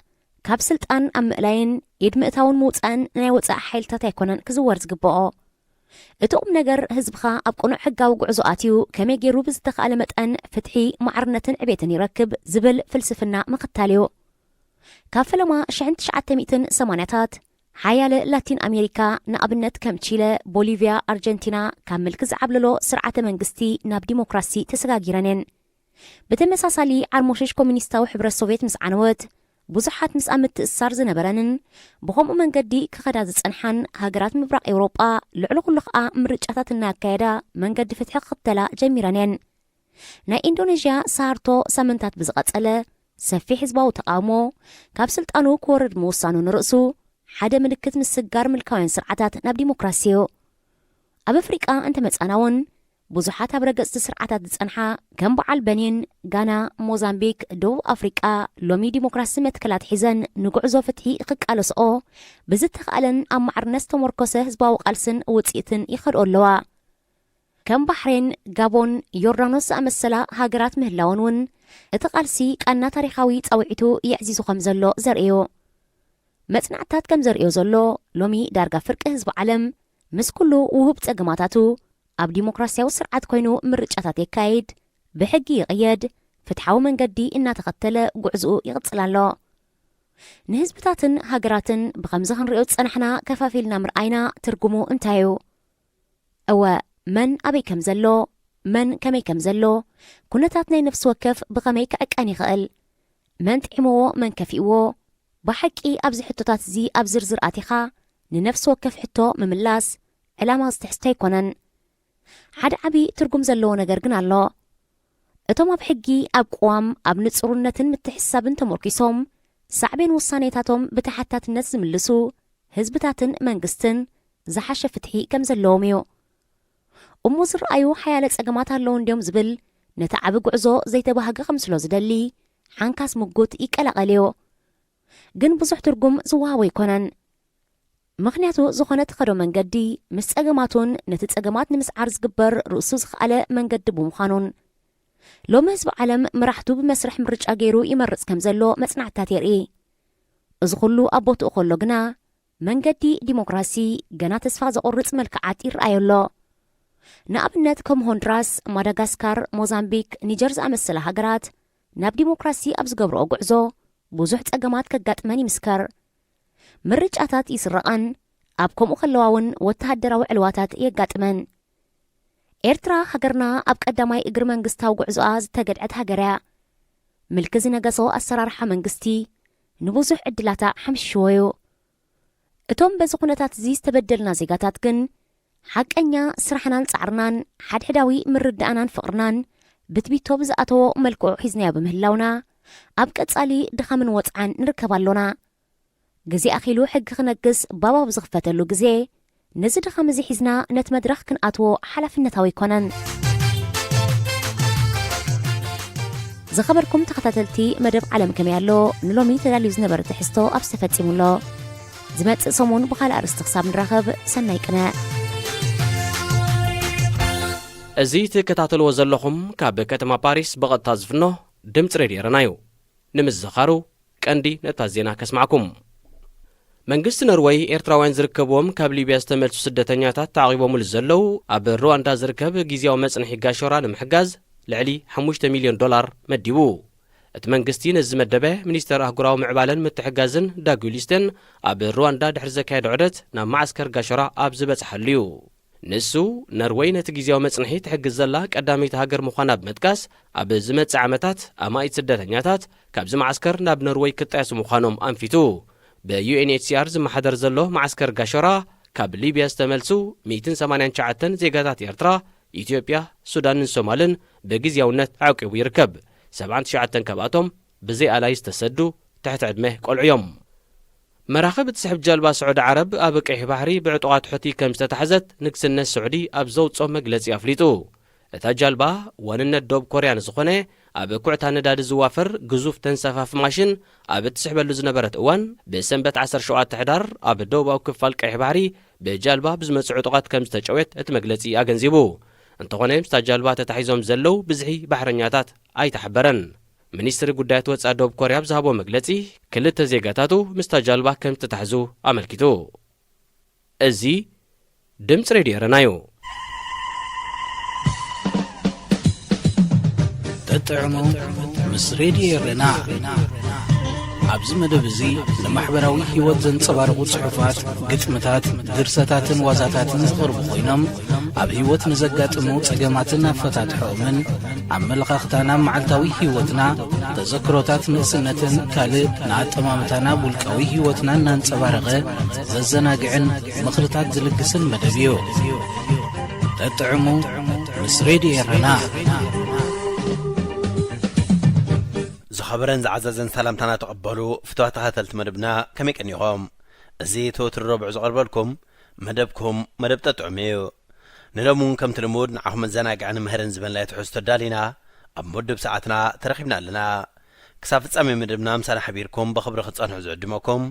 ካብ ስልጣን ኣብ ምእላይን ኢድ ምእታውን ምውጻእን ናይ ወጻኢ ሓይልታት ኣይኮነን ክዝወር ዝግብኦ። እቲ ቁም ነገር ህዝብኻ ኣብ ቅኑዕ ሕጋዊ ጉዕዞ ኣትዩ ከመይ ገይሩ ብዝተኻእለ መጠን ፍትሒ፣ ማዕርነትን ዕቤትን ይረክብ ዝብል ፍልስፍና ምኽታል እዩ። ካብ ፈለማ ሽሕን ትሽዓተ ሚእትን ሰማንያታት ሓያለ ላቲን ኣሜሪካ ንኣብነት ከም ቺለ፣ ቦሊቪያ፣ ኣርጀንቲና ካብ ምልኪ ዝዓብለሎ ስርዓተ መንግስቲ ናብ ዲሞክራሲ ተሰጋጊረን እየን። ብተመሳሳሊ ዓርሞሽሽ ኮሚኒስታዊ ሕብረት ሶቭየት ምስ ዓነወት ብዙሓት ምስ ኣብ ምትእስሳር ዝነበረንን ብኸምኡ መንገዲ ክኸዳ ዝጸንሓን ሃገራት ምብራቕ ኤውሮጳ ልዕሊ ኩሉ ከኣ ምርጫታት እናካየዳ መንገዲ ፍትሒ ክኽተላ ጀሚረን እየን። ናይ ኢንዶኔዥያ ሳርቶ ሳምንታት ብዝቐጸለ ሰፊሕ ህዝባዊ ተቓውሞ ካብ ስልጣኑ ክወርድ ምውሳኑ ንርእሱ ሓደ ምልክት ምስጋር ምልካውያን ስርዓታት ናብ ዲሞክራሲ እዩ። ኣብ ኣፍሪቃ እንተመጻና እውን ብዙሓት ኣብ ረገጽቲ ስርዓታት ዝጸንሓ ከም በዓል በኒን፣ ጋና፣ ሞዛምቢክ፣ ደቡብ ኣፍሪቃ ሎሚ ዲሞክራሲ መትከላት ሒዘን ንጉዕዞ ፍትሒ ክቃለስኦ ብዝተኻእለን ኣብ ማዕርነት ዝተሞርኮሰ ህዝባዊ ቃልስን ውጽኢትን ይኸድኦ ኣለዋ። ከም ባሕሬን፣ ጋቦን፣ ዮርዳኖስ ዝኣመሰላ ሃገራት ምህላወን እውን እቲ ቃልሲ ቃና ታሪኻዊ ጻውዒቱ የዕዚዙ ከም ዘሎ ዘርእዮ። መጽናዕትታት ከም ዘርእዮ ዘሎ፣ ሎሚ ዳርጋ ፍርቂ ህዝቢ ዓለም ምስ ኩሉ ውሁብ ጸገማታቱ ኣብ ዲሞክራሲያዊ ስርዓት ኮይኑ ምርጫታት የካይድ፣ ብሕጊ ይቕየድ፣ ፍትሓዊ መንገዲ እናተኸተለ ጉዕዝኡ ይቕጽል ኣሎ። ንህዝብታትን ሃገራትን ብኸምዚ ክንሪኦ ዝጸናሕና ከፋፊልና ምርኣይና ትርጉሙ እንታይ እዩ? እወ፣ መን ኣበይ ከም ዘሎ፣ መን ከመይ ከም ዘሎ፣ ኩነታት ናይ ነፍሲ ወከፍ ብኸመይ ክዕቀን ይኽእል፣ መን ጥዒምዎ፣ መን ከፊእዎ፣ ብሓቂ ኣብዚ ሕቶታት እዚ ኣብ ዝርዝር ኣቲኻ ንነፍሲ ወከፍ ሕቶ ምምላስ ዕላማ ዝትሕዝቶ ኣይኮነን። ሓደ ዓቢ ትርጉም ዘለዎ ነገር ግን ኣሎ። እቶም ኣብ ሕጊ፣ ኣብ ቅዋም፣ ኣብ ንጹርነትን ምትሕስሳብን ተመርኪሶም ሳዕቤን ውሳኔታቶም ብተሓታትነት ዝምልሱ ህዝብታትን መንግስትን ዝሓሸ ፍትሒ ከም ዘለዎም እዩ። እሞ ዝረኣዩ ሓያለ ጸገማት ኣለዉ እንድዮም ዝብል ነቲ ዓቢ ጉዕዞ ዘይተባህገ ከም ስለ ዝደሊ ሓንካስ ምጉት ይቀላቐል እዩ። ግን ብዙሕ ትርጉም ዝወሃቦ ኣይኮነን። ምኽንያቱ ዝኾነ ትኸዶ መንገዲ ምስ ጸገማቱን ነቲ ጸገማት ንምስዓር ዝግበር ርእሱ ዝኸኣለ መንገዲ ብምዃኑን። ሎሚ ህዝቢ ዓለም መራሕቱ ብመስርሕ ምርጫ ገይሩ ይመርጽ ከም ዘሎ መጽናዕትታት የርኢ። እዚ ኩሉ ኣብ ቦትኡ ከሎ ግና መንገዲ ዲሞክራሲ ገና ተስፋ ዘቑርጽ መልክዓት ይረኣዮ ኣሎ። ንኣብነት ከም ሆንድራስ፣ ማዳጋስካር፣ ሞዛምቢክ፣ ኒጀር ዝኣመሰላ ሃገራት ናብ ዲሞክራሲ ኣብ ዝገብርኦ ጉዕዞ ብዙሕ ጸገማት ከጋጥመን ይምስከር። ምርጫታት ይስረቓን ኣብ ከምኡ ከለዋ እውን ወተሃደራዊ ዕልዋታት የጋጥመን። ኤርትራ ሃገርና ኣብ ቀዳማይ እግሪ መንግስታዊ ጉዕዞኣ ዝተገድዐት ሃገር እያ። ምልኪ ዝነገሶ ኣሰራርሓ መንግስቲ ንብዙሕ ዕድላታ ሓምሽሽዎ እዩ። እቶም በዚ ኩነታት እዚ ዝተበደልና ዜጋታት ግን ሓቀኛ ስራሕናን ጻዕርናን ሓድሕዳዊ ምርድኣናን ፍቕርናን ብትቢቶ ብዝኣተዎ መልክዑ ሒዝናዮ ብምህላውና ኣብ ቀጻሊ ድኻምን ወጽዓን ንርከብ ኣሎና። ግዜ ኣኺሉ ሕጊ ክነግስ ባብ ኣብ ዝኽፈተሉ ግዜ ነዚ ድኻም እዚ ሒዝና ነቲ መድረኽ ክንኣትዎ ሓላፍነታዊ ኣይኮነን። ዝኸበርኩም ተኸታተልቲ መደብ ዓለም ከመይ ኣሎ፣ ንሎሚ ተዳልዩ ዝነበረ ትሕዝቶ ኣብዚ ተፈጺሙ ኣሎ። ዝመጽእ ሰሙን ብኻልእ ኣርእስቲ ክሳብ ንራኸብ ሰናይ ቅነ። እዚ ትከታተልዎ ዘለኹም ካብ ከተማ ፓሪስ ብቐጥታ ዝፍኖ ድምጺ ሬድዮ ኤረና እዩ። ንምዝኻሩ ቀንዲ ነጥብታት ዜና ከስማዕኩም። መንግስቲ ኖርወይ ኤርትራውያን ዝርከብዎም ካብ ሊብያ ዝተመልሱ ስደተኛታት ተዓቒቦምሉ ዘለዉ ኣብ ሩዋንዳ ዝርከብ ግዝያዊ መጽንሒ ጋሾራ ንምሕጋዝ ልዕሊ ሓሙሽተ ሚልዮን ዶላር መዲቡ። እቲ መንግስቲ ነዚ ዝመደበ ሚኒስተር ኣህጉራዊ ምዕባለን ምትሕጋዝን ዳግ ዊልስተን ኣብ ሩዋንዳ ድሕሪ ዘካየዶ ዑደት ናብ መዓስከር ጋሾራ ኣብ ዝበጽሓሉ እዩ። ንሱ፣ ኖርወይ ነቲ ግዝያዊ መጽንሒ ትሕግዝ ዘላ ቀዳመይቲ ሃገር ምዃና ብምጥቃስ፣ ኣብ ዝመጽእ ዓመታት ኣማኢት ስደተኛታት ካብዚ መዓስከር ናብ ኖርወይ ክጣየሱ ምዃኖም ኣንፊቱ። ብ ዩ ኤን ኤች ሲ ኣር ዝመሓደር ዘሎ መዓስከር ጋሾራ፣ ካብ ሊብያ ዝተመልሱ ሚእትን ሰማንያን ትሽዓተን ዜጋታት ኤርትራ፣ ኢትዮጵያ፣ ሱዳንን ሶማልን ብግዝያውነት ኣዕቂቡ ይርከብ። ሰብዓን ትሽዓተን ካብኣቶም ብዘይ ኣላይ ዝተሰዱ ትሕቲ ዕድመ ቆልዑ እዮም። መራኽብ እትስሕብ ጃልባ ስዑዲ ዓረብ ኣብ ቀይሕ ባሕሪ ብዕጡቓት ሑቲ ከም ዝተታሕዘት ንግስነት ስዑዲ ኣብ ዘውጽኦ መግለጺ ኣፍሊጡ። እታ ጃልባ ዋንነት ዶብ ኮርያ ንዝኾነ ኣብ ኩዕታ ነዳዲ ዝዋፈር ግዙፍ ተንሳፋፊ ማሽን ኣብ እትስሕበሉ ዝነበረት እዋን፣ ብሰንበት ዓሰርተ ሸውዓተ ሕዳር ኣብ ደቡባዊ ክፋል ቀይሕ ባሕሪ ብጃልባ ብዝመጹ ዕጡቓት ከም ዝተጨውየት እቲ መግለጺ ኣገንዚቡ። እንተኾነ፣ ምስታ ጃልባ ተታሒዞም ዘለዉ ብዝሒ ባሕረኛታት ኣይተሓበረን። ሚኒስትሪ ጉዳያት ወጻኢ ደቡብ ኮርያ ኣብ ዝሃቦ መግለጺ፣ ክልተ ዜጋታቱ ምስታ ጃልባ ከም ዝተታሕዙ ኣመልኪቱ። እዚ ድምጺ ሬድዮ ኤረና እዩ። ተጥዕሙ ምስ ሬድዮ ኤረና። ኣብዚ መደብ እዚ ንማሕበራዊ ህይወት ዘንጸባርቑ ጽሑፋት፣ ግጥምታት፣ ድርሰታትን ዋዛታትን ዝቐርቡ ኮይኖም፣ ኣብ ህይወት ንዘጋጥሙ ጸገማትን ኣፈታትሖኦምን፣ ኣመለኻኽታና ኣብ መዓልታዊ ህይወትና፣ ተዘክሮታት ንእስነትን ካልእ ንኣጠማምታና ኣብ ውልቃዊ ህይወትና እናንጸባረቐ ዘዘናግዕን ምኽርታት ዝልግስን መደብ እዩ። ተጥዕሙ ምስ ሬድዮ ኤረና። ዝኸበረን ዝዓዘዘን ሰላምታና ተቐበሉ ፍቱዋት ተኸታተልቲ መደብና፣ ከመይ ቀኒኹም? እዚ እቲ ወትሩ ረቡዕ ዝቐርበልኩም መደብኩም መደብ ጠጥዑም እዩ። ንሎሚ እውን ከምቲ ልሙድ ንዓኹም መዘናግዕን መምህርን ዝበልናዮ ትሕዝቶ ኣዳሊና ኣብ መወድብ ሰዓትና ተረኺብና ኣለና። ክሳብ ፍጻሜ መደብና ምሳና ሓቢርኩም ብኽብሪ ክትጸንሑ ዝዕድመኩም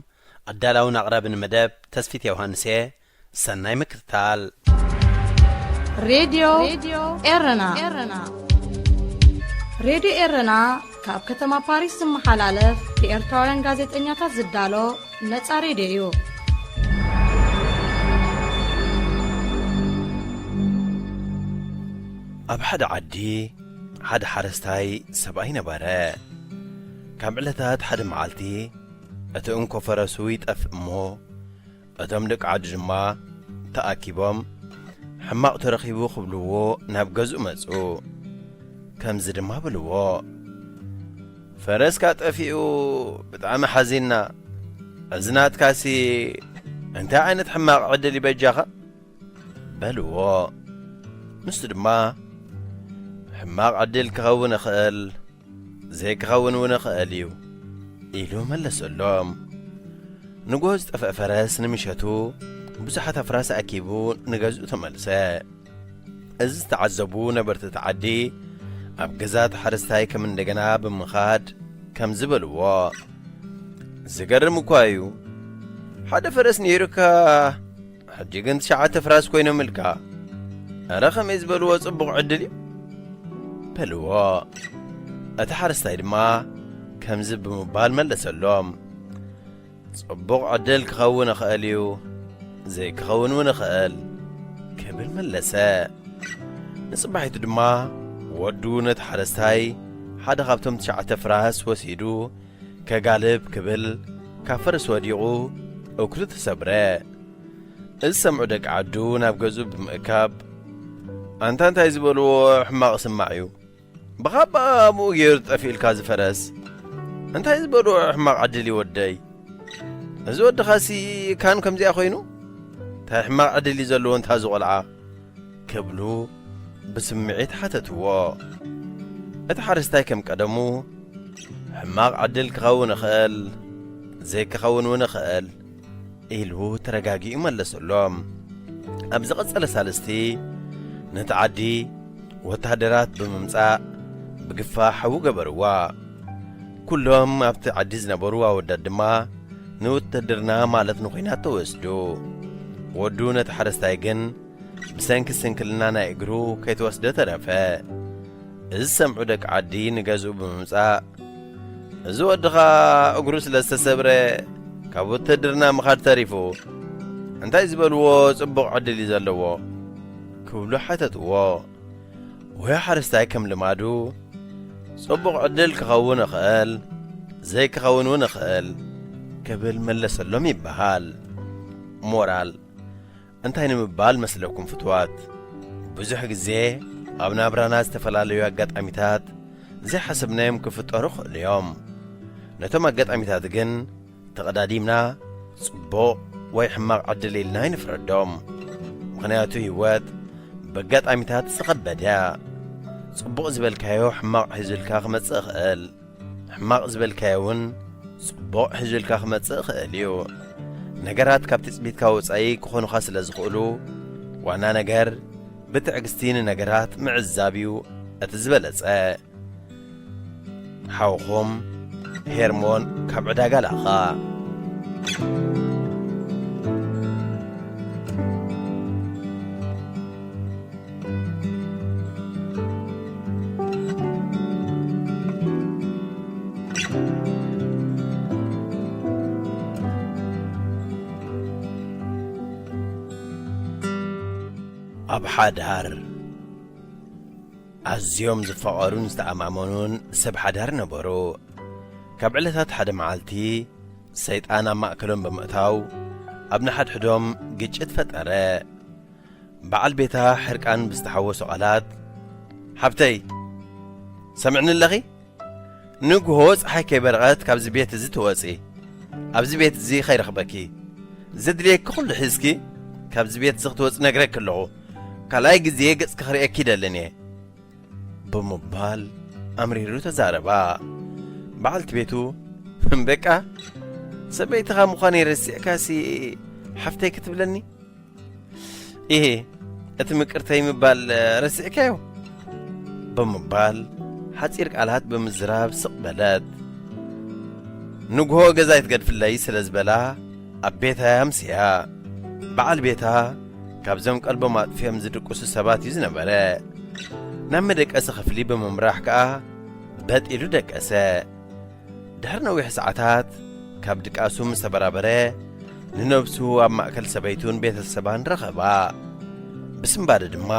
ኣዳላውን ኣቕራብን መደብ ተስፊት ዮሃንስ እየ። ሰናይ ምክትታል። ሬድዮ ኤረና። ሬድዮ ኤረና ካብ ከተማ ፓሪስ ዝመሓላለፍ ብኤርትራውያን ጋዜጠኛታት ዝዳሎ ነጻ ሬድዮ እዩ። ኣብ ሓደ ዓዲ ሓደ ሓረስታይ ሰብኣይ ነበረ። ካብ ዕለታት ሓደ መዓልቲ እቲ እንኮ ፈረሱ ይጠፍእ እሞ፣ እቶም ደቂ ዓዱ ድማ ተኣኪቦም ሕማቕ ተረኺቡ ክብልዎ ናብ ገዝኡ መጹ። ከምዚ ድማ በልዎ፣ "ፈረስካ ጠፊኡ ብጣዕሚ ሓዚንና፣ እዚ ናትካሲ እንታይ ዓይነት ሕማቕ ዕድል ይበጃኻ?" በልዎ። ንሱ ድማ፣ "ሕማቕ ዕድል ክኸውን ይኽእል፣ ዘይክኸውን እውን ይኽእል እዩ" ኢሉ መለሰሎም። ንግሆ ዝጠፍአ ፈረስ ንምሸቱ ብዙሓት ኣፍራስ ኣኪቡ ንገዝኡ ተመልሰ። እዚ ዝተዓዘቡ ነበርቲ እቲ ዓዲ፣ ኣብ ገዛ እቲ ሓረስታይ ከም እንደገና ብምኻድ ከምዚ በልዎ፣ "ዝገርም እኳ እዩ። ሓደ ፈረስ ነይሩካ፣ ሕጂ ግን ትሽዓተ ፍራስ ኮይኖምልካ። ኣረ ከመይ ዝበልዎ ጽቡቕ ዕድል እዩ!" በልዎ። እቲ ሓረስታይ ድማ ከምዚ ብምባል መለሰሎም፣ "ጽቡቕ ዕድል ክኸውን ይኽእል እዩ፣ ዘይክኸውን እውን ይኽእል" ክብል መለሰ። ንጽባሒቱ ድማ ወዱ ነቲ ሓረስታይ ሓደ ካብቶም ትሽዓተ ፍራስ ወሲዱ ከጋልብ ክብል ካብ ፈረስ ወዲቑ እግሩ ተሰብረ። እዚ ሰምዑ ደቂ ዓዱ ናብ ገዝኡ ብምእካብ፣ "ኣንታ እንታይ ዝበልዎ ሕማቕ ስማዕ እዩ? ብኻባ ኣብኡ ገይሩ ጠፊእልካ ዝፈረስ። እንታይ ዝበልዎ ሕማቕ ዕድል እዩ ወደይ? እዚ ወድኻሲ ካን ከምዚኣ ኮይኑ? እንታይ ሕማቕ ዕድል እዩ ዘለዎ እንታ እዚ ቖልዓ?" ክብሉ ብስምዒት ሓተትዎ። እቲ ሓረስታይ ከም ቀደሙ፣ "ሕማቕ ዕድል ክኸውን ይኽእል፣ ዘይክኸውን እውን ይኽእል" ኢሉ ተረጋጊኡ መለሰሎም። ኣብ ዝቐጸለ ሳልስቲ ነቲ ዓዲ ወተሃደራት ብምምጻእ ብግፋ ሓዊ ገበርዋ። ኩሎም ኣብቲ ዓዲ ዝነበሩ ኣወዳት ድማ ንውትድርና ማለት ንኹናት ተወስዱ። ወዱ ነቲ ሓረስታይ ግን ብሰንኪ ስንክልና ናይ እግሩ ከይተወስደ ተረፈ። እዚ ዝሰምዑ ደቂ ዓዲ ንገዝኡ ብምምጻእ፣ "እዚ ወድኻ እግሩ ስለ ዝተሰብረ ካብ ውትድርና ምኻድ ተሪፉ፣ እንታይ ዝበልዎ ጽቡቕ ዕድል እዩ ዘለዎ?" ክብሉ ሓተትዎ። ወይ ሓረስታይ ከም ልማዱ፣ "ጽቡቕ ዕድል ክኸውን ይኽእል፣ ዘይክኸውን እውን ይኽእል" ክብል መለሰሎም ይበሃል። ሞራል እንታይ ንምባል መስለኩም ፍትዋት? ብዙሕ ግዜ ኣብ ናብራና ዝተፈላለዩ ኣጋጣሚታት ዘይሓሰብናዮም ክፍጠሩ ይኽእሉ እዮም። ነቶም ኣጋጣሚታት ግን ተቐዳዲምና ጽቡቕ ወይ ሕማቕ ዕድል ኢልና ኣይንፍረዶም። ምኽንያቱ ህይወት በጋጣሚታት ዝተኸበደ እያ። ጽቡቕ ዝበልካዮ ሕማቕ ሒዙልካ ክመጽእ ይኽእል። ሕማቕ ዝበልካዮ እውን ጽቡቕ ሒዙልካ ክመጽእ ይኽእል እዩ። ነገራት ካብ ትጽቢትካ ወጻኢ ክኾኑኻ ስለ ዝኽእሉ፣ ዋና ነገር ብትዕግስቲ ንነገራት ምዕዛብ እዩ እቲ ዝበለጸ። ሓውኹም ሄርሞን ካብ ዕዳጋ ላኻ። ኣብ ሓዳር ኣዝዮም ዝፋቐሩን ዝተኣማመኑን ሰብ ሓዳር ነበሩ። ካብ ዕለታት ሓደ መዓልቲ፣ ሰይጣን ኣብ ማእከሎም ብምእታው፣ ኣብ ንሓድሕዶም ግጭት ፈጠረ። በዓል ቤታ ሕርቃን ብዝተሓወሶ ቃላት፣ "ሓብተይ፣ ሰምዕኒ ኣለኺ? ንግሆ ጸሓይ ከይበረቐት ካብዚ ቤት እዚ ትወጺ። ኣብዚ ቤት እዚ ከይረኽበኪ። ዘድልየኪ ኩሉ ሒዝኪ ካብዚ ቤት እዚ ክትወጺ ነግረኪ ኣለኹ። ካልኣይ ግዜ ገጽኪ ክርእየኪ ይደልን እየ" ብምባል ኣምሪሩ ተዛረባ። በዓልቲ ቤቱ፣ "በቃ ሰበይትኻ ምዃነይ ረሲዕካሲ ሓፍተይ ክትብለኒ? ኢሂ፣ እቲ ምቅርተይ ምባል ረሲዕካዮ?" ብምባል ሓጺር ቃላት ብምዝራብ ስቕ በለት። ንግሆ ገዛይ ትገድፍለይ ስለ ዝበላ ኣብ ቤታ ኣምስያ። በዓል ቤታ ካብዞም ቀልቦም ኣጥፊኦም ዝድቅሱ ሰባት እዩ ዝነበረ። ናብ መደቀሲ ክፍሊ ብምምራሕ ከኣ በጥ ኢሉ ደቀሰ። ድሕሪ ነዊሕ ሰዓታት ካብ ድቃሱ ምስ ተበራበረ፣ ንነብሱ ኣብ ማእከል ሰበይቱን ቤተሰባን ረኸባ። ብስንባደ ድማ፣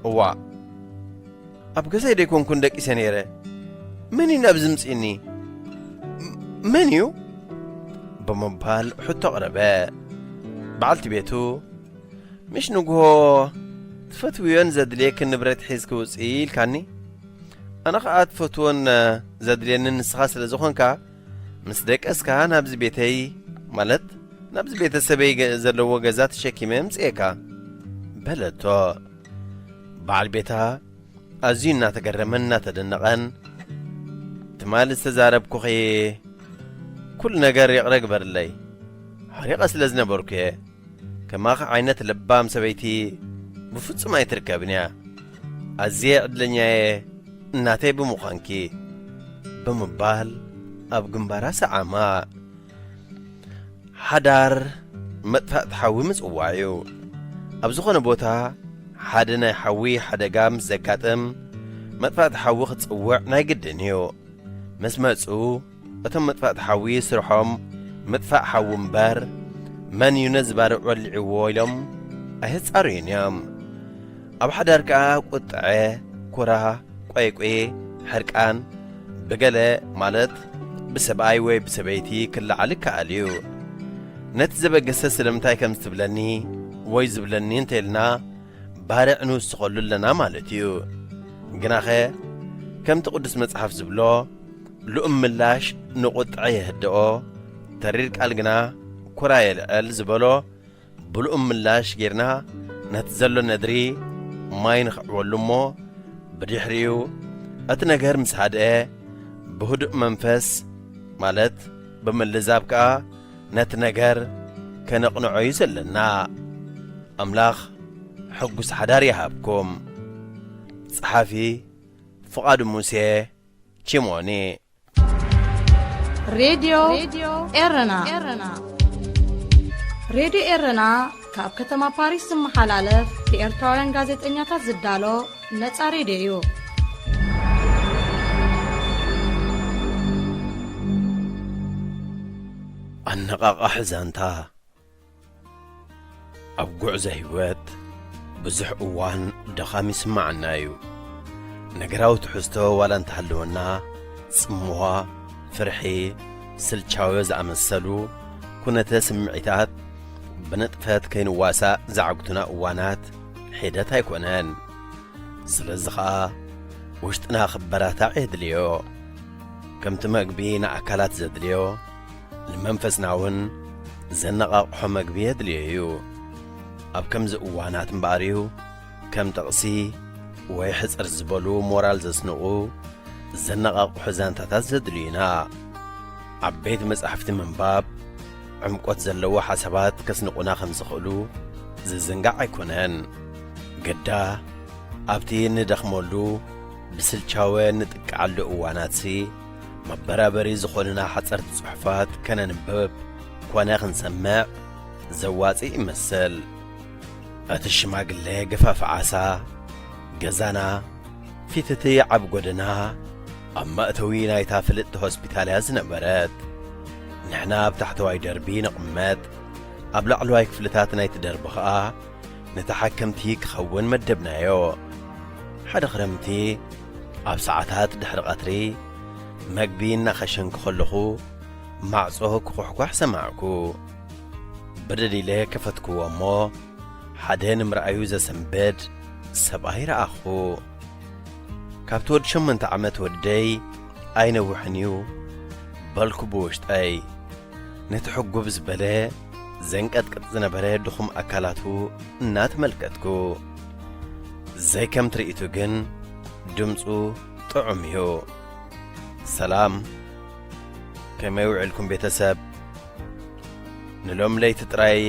"እዋእ፣ ኣብ ገዛይ ደይኮንኩን ደቂሰ ነይረ። መን እዩ ናብዚ ምጺእኒ? ም-፣ መን እዩ?" ብምባል ሕቶ ኣቕረበ። በዓልቲ ቤቱ፣ "ምሽ ንግሆ ትፈትውዮን ዘድልየክን ንብረት ሒዝኪ ውጽኢ ኢልካኒ? ኣነ ኸኣ ትፈትዎን ዘድልየንን ንስኻ ስለ ዝኾንካ፣ ምስ ደቀስካ ናብዚ ቤተይ፣ ማለት ናብዚ ቤተሰበይ ገ-፣ ዘለዎ ገዛ ተሸኪመ የምጽኤካ" በለቶ። በዓል ቤታ ኣዝዩ እናተገረመን እናተደነቐን፣ "ትማሊ ዝተዛረብኩኺ ኩሉ ነገር ይቕረ ግበርለይ። ሓሪቐ ስለ ዝነበርኩ እየ። ከማኺ ዓይነት ለባም ሰበይቲ ብፍጹም ኣይትርከብን እያ። ኣዝየ ዕድለኛ እየ እናተይ ብምዃንኪ" ብምባል ኣብ ግንባራ ሰዓማ። ሓዳር መጥፋእቲ ሓዊ ምጽዋዕ እዩ። ኣብ ዝኾነ ቦታ ሓደ ናይ ሓዊ ሓደጋ ምስ ዘጋጥም፣ መጥፋእቲ ሓዊ ክጽውዕ ናይ ግድን እዩ። ምስ መጹ፣ እቶም መጥፋእቲ ሓዊ ስርሖም ምጥፋእ ሓዊ እምበር፣ መን እዩ ነዚ ባርዕ ወሊዕዎ ኢሎም ኣየጻርዩን እዮም። ኣብ ሓዳር ከኣ ቁጥዐ፣ ኩራ፣ ቆይቂ፣ ሕርቃን፣ ብገለ ማለት ብሰብኣይ ወይ ብሰበይቲ ክለዓል ይከኣል እዩ። ነቲ ዘበገሰ ስለምንታይ ከም ዝትብለኒ ወይ ዝብለኒ እንተኢልና፣ ባርዕ ንውስኸሉ ኣለና ማለት እዩ። ግናኸ፣ ከምቲ ቅዱስ መጽሓፍ ዝብሎ፣ ልኡም ምላሽ ንቁጥዐ የህድኦ፣ ተሪር ቃል ግና ኩራ የልዕል ዝበሎ፣ ብልኡም ምላሽ ጌርና ነቲ ዘሎ ነድሪ ማይ ንኽዕወሉ እሞ፣ ብድሕሪኡ እቲ ነገር ምስ ሃድአ፣ ብህዱእ መንፈስ፣ ማለት ብምልዛብ ከኣ ነቲ ነገር ከነቕንዖ እዩ ዘለና። ኣምላኽ ሕጉስ ሓዳር ይሃብኩም። ጸሓፊ ፍቓዱ ሙሴ ቺሞኒ። ሬድዮ ኤረና። ሬድዮ ኤረና ካብ ከተማ ፓሪስ ዝመሓላለፍ ብኤርትራውያን ጋዜጠኛታት ዝዳሎ ነጻ ሬድዮ እዩ። ኣነቓቓሒ ዛንታ። ኣብ ጉዕዞ ህይወት ብዙሕ እዋን ድኻም ይስምዓና እዩ። ነገራዊ ትሕዝቶ ዋላ እንተሃለወና፣ ጽምዋ፣ ፍርሒ፣ ስልቻወ ዝኣመሰሉ ኩነተ ስምዒታት ብንጥፈት ከይንዋሳእ ዘዓግቱና እዋናት ሒደት ኣይኮነን። ስለዚ ኸኣ ውሽጥና ክበራታዕ የድልዮ። ከምቲ መግቢ ንኣካላት ዘድልዮ፣ ንመንፈስና እውን ዘነቓቕሖ መግቢ የድልዮ እዩ። ኣብ ከምዚ እዋናት እምበኣር እዩ ከም ጥቕሲ ወይ ሕጽር ዝበሉ ሞራል ዘስንቑ ዘነቓቕሑ ዛንታታት ዘድልዩና። ዓበይቲ መጻሕፍቲ ምንባብ፣ ዕምቆት ዘለዎ ሓሳባት ከስንቑና ከም ዝኽእሉ ዝዝንጋዕ ኣይኮነን። ግዳ ኣብቲ ንደኽመሉ፣ ብስልቻወ ንጥቅዓሉ እዋናትሲ፣ መበራበሪ ዝኾኑና ሓጸርቲ ጽሑፋት ከነንብብ ኮነ ክንሰምዕ ዘዋጽእ ይመስል። እቲ ሽማግለ ገፋፊ ዓሳ፣ ገዛና ፊት እቲ ዓቢ ጎደና፣ ኣብ መእተዊ ናይታ ፍልጥቲ ሆስፒታል እያ ዝነበረት። ንሕና ኣብ ታሕተዋይ ደርቢ ንቕመጥ፣ ኣብ ላዕለዋይ ክፍልታት ናይቲ ደርቢ ኸኣ ንተሓከምቲ ክኸውን መደብናዮ። ሓደ ክረምቲ፣ ኣብ ሰዓታት ድሕሪ ቀትሪ፣ መግቢ እናኸሸንኩ ከለኹ፣ ማዕጾ ክኹሕኳሕ ሰማዕኩ። ብድድ ኢለ ከፈትክዎ እሞ፣ ሓደ ንምርኣዩ ዘሰንብድ ሰብኣይ ረኣኹ። ካብቲ ወዲ ሸሞንተ ዓመት ወደይ ኣይነውሕን እዩ በልኩ ብውሽጠይ። ነቲ ሕጉብ ዝበለ ዘንቀጥቅጥ ዝነበረ ድኹም ኣካላቱ እናተመልከትኩ። ዘይከም ትርኢቱ ግን ድምፁ ጥዑም እዩ። ሰላም፣ ከመይ ውዒልኩም ቤተሰብ? ንሎም ለይቲ ጥራይ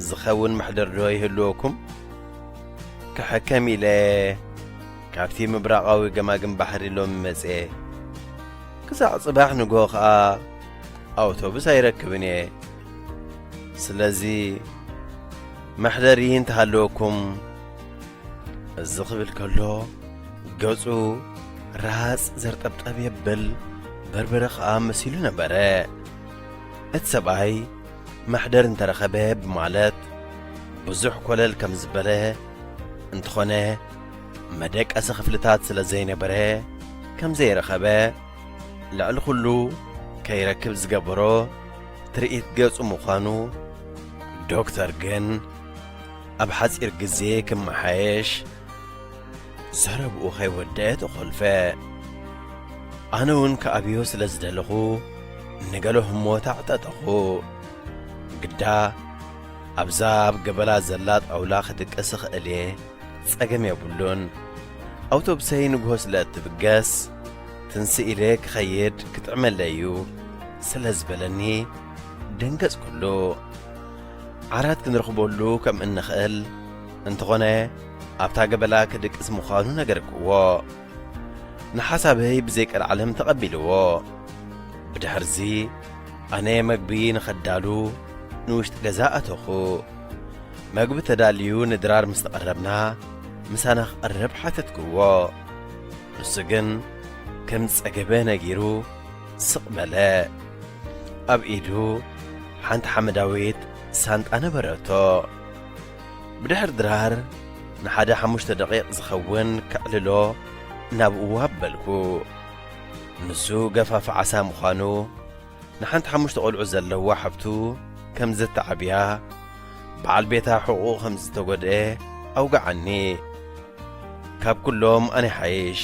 ዝኸውን መሕደር ዶ ይህልወኩም? ክሕከም ኢለ ካብቲ ምብራቓዊ ገማግም ባሕሪ ሎሚ መጽኤ። ክሳዕ ጽባሕ ንግሆ ኸኣ ኣውቶቡስ ኣይረክብን እየ። ስለዚ መሕደሪ እንተሃለወኩም፣ እዚ ክብል ከሎ ገጹ ራጽ ዘርጠብጠብ የብል በርበረ ኸኣ መሲሉ ነበረ። እቲ ሰብኣይ መሕደር እንተረኸበ ብማለት ብዙሕ ኮለል ከም ዝበለ እንተኾነ፣ መደቀሲ ክፍልታት ስለ ዘይነበረ ከም ዘይረኸበ፣ ልዕሊ ኩሉ ከይረክብ ዝገበሮ ትርኢት ገጹ ምዃኑ፣ ዶክተር ግን ኣብ ሓጺር ግዜ ክመሓየሽ ዘረብኡ ከይወደአ ተኾልፈ። ኣነ እውን ክኣብዮ ስለ ዝደለኹ፣ ንገለ ህሞት ኣዕጠጠኹ። ግዳ ኣብዛ ኣብ ገበላ ዘላ ጣውላ ክድቅስ እኽእል እየ፣ ጸገም የብሉን። ኣውቶቡሰይ ንግሆ ስለ እትብገስ፣ ትንስእ ኢለ ክኸይድ ክጥዕመለይ እዩ ስለ ዝበለኒ፣ ደንገጽኩሉ። ዓራት ክንረኽበሉ ከም እንኽእል፣ እንተኾነ ኣብታ ገበላ ክድቅስ ምዃኑ ነገርክዎ። ንሓሳበይ ብዘይቀልዓለም ተቐቢልዎ። ብድሕርዚ ኣነ መግቢ ንኸዳሉ ንውሽጢ ገዛ ኣተኹ። መግቢ ተዳልዩ ንድራር ምስ ተቐረብና፣ ምሳና ክቐርብ ሓተትክዎ። ንሱ ግን ከም ዝጸገበ ነጊሩ ስቕ በለ። ኣብ ኢዱ ሓንቲ ሓመዳዊት ሳንጣ ነበረቶ። ብድሕሪ ድራር ንሓደ ሓሙሽተ ደቂቕ ዝኸውን ከዕልሎ ናብኡ ኣበልኩ። ንሱ ገፋፊ ዓሳ ምዃኑ፣ ንሓንቲ ሓሙሽተ ቆልዑ ዘለዋ ሓብቱ ከም ዘተዓብያ፣ በዓል ቤታ ሕቑኡ ከም ዝተጎድኤ ኣውግዓኒ። ካብ ኩሎም ኣነ ሓይሽ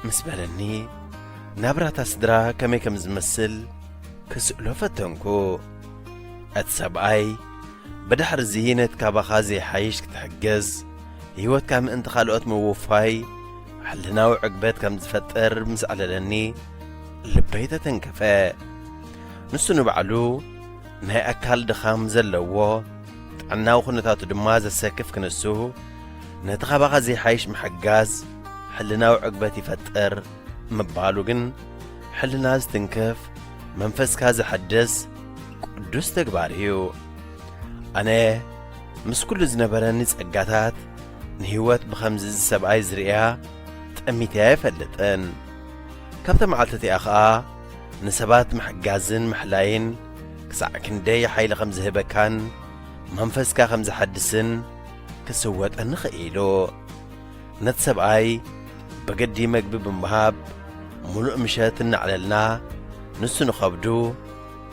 ምስ በለኒ፣ ናብራታ ስድራ ከመይ ከም ዝመስል ክስእሎ ፈተንኩ። እቲ ሰብኣይ ብድሕርዚ ነቲ ካባኻ ዘይሓይሽ ክትሕግዝ፣ ህይወትካ ምእንቲ ካልኦት ምውፋይ፣ ሕልናዊ ዕግበት ከም ዝፈጥር ምስ ኣዕለለኒ፣ ልበይ ተተንከፈ። ንሱ ንባዕሉ ናይ ኣካል ድኻም ዘለዎ፣ ጥዕናዊ ኩነታቱ ድማ ዘሰክፍ ክንሱ፣ ነቲ ካባኻ ዘይሓይሽ ምሕጋዝ ሕልናዊ ዕግበት ይፈጥር ምባሉ ግን፣ ሕልና ዝትንክፍ፣ መንፈስካ ዘሐድስ ቅዱስ ተግባር እዩ። ኣነ ምስ ኩሉ ዝነበረኒ ጸጋታት፣ ንህይወት ብኸምዚ እዚ ሰብኣይ ዝርእያ ጠሚተያ ኣይፈልጥን። ካብታ መዓልቲ እቲኣ ኸኣ ንሰባት ምሕጋዝን ምሕላይን ክሳዕ ክንደይ ሓይሊ ከም ዝህበካን መንፈስካ ከም ዘሐድስን ክስወጠኒ ኽኢሉ። ነቲ ሰብኣይ ብግዲ መግቢ ብምሃብ፣ ምሉእ ምሸት እናዕለልና፣ ንሱ ንኸብዱ፣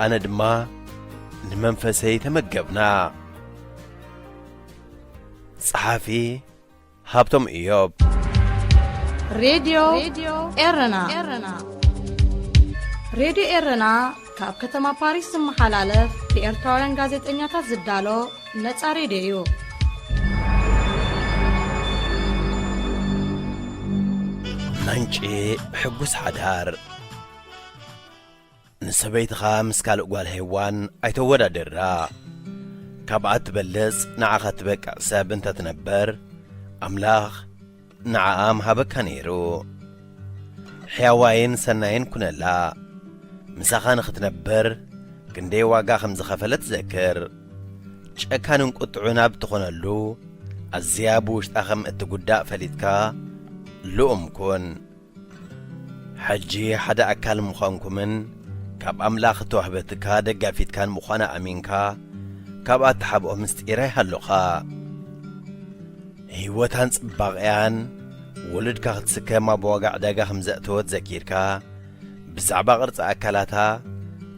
ኣነ ድማ ንመንፈሰይ ተመገብና። ጸሓፊ ሃብቶም ኢዮብ። ሬድዮ ኤረና። ሬድዮ ኤረና ካብ ከተማ ፓሪስ ዝመሓላለፍ ብኤርትራውያን ጋዜጠኛታት ዝዳሎ ነጻ ሬድዮ እዩ። ምንጪ ሕጉስ ሓዳር። ንሰበይትኻ ምስ ካልእ ጓል ሄዋን ኣይተወዳድራ። ካብኣ ትበልጽ ንዓኻ ትበቅዕ ሰብ እንተትነበር፣ ኣምላኽ ንዓኣ ምሃበካ ነይሩ። ሕያዋይን ሰናይን ኩነላ። ምሳኻ ንኽትነብር ክንደይ ዋጋ ከም ዝኸፈለት ዘክር። ጨካንን ቁጥዑን ኣብ ትኾነሉ፣ ኣዝያ ብውሽጣ ከም እትጉዳእ ፈሊጥካ ልኡም ኩን። ሕጂ ሓደ ኣካል ምዃንኩምን ካብ ኣምላኽ እተዋህበትካ ደጋፊትካን ምዃና ኣሚንካ፣ ካብኣ እትሓብኦ ምስጢር ኣይሃሎኻ። ህይወታን ጽባቐያን ውሉድካ ክትስከም ኣብ ዋጋ ዕዳጋ ከም ዘእተወት ዘኪርካ፣ ብዛዕባ ቅርጺ ኣካላታ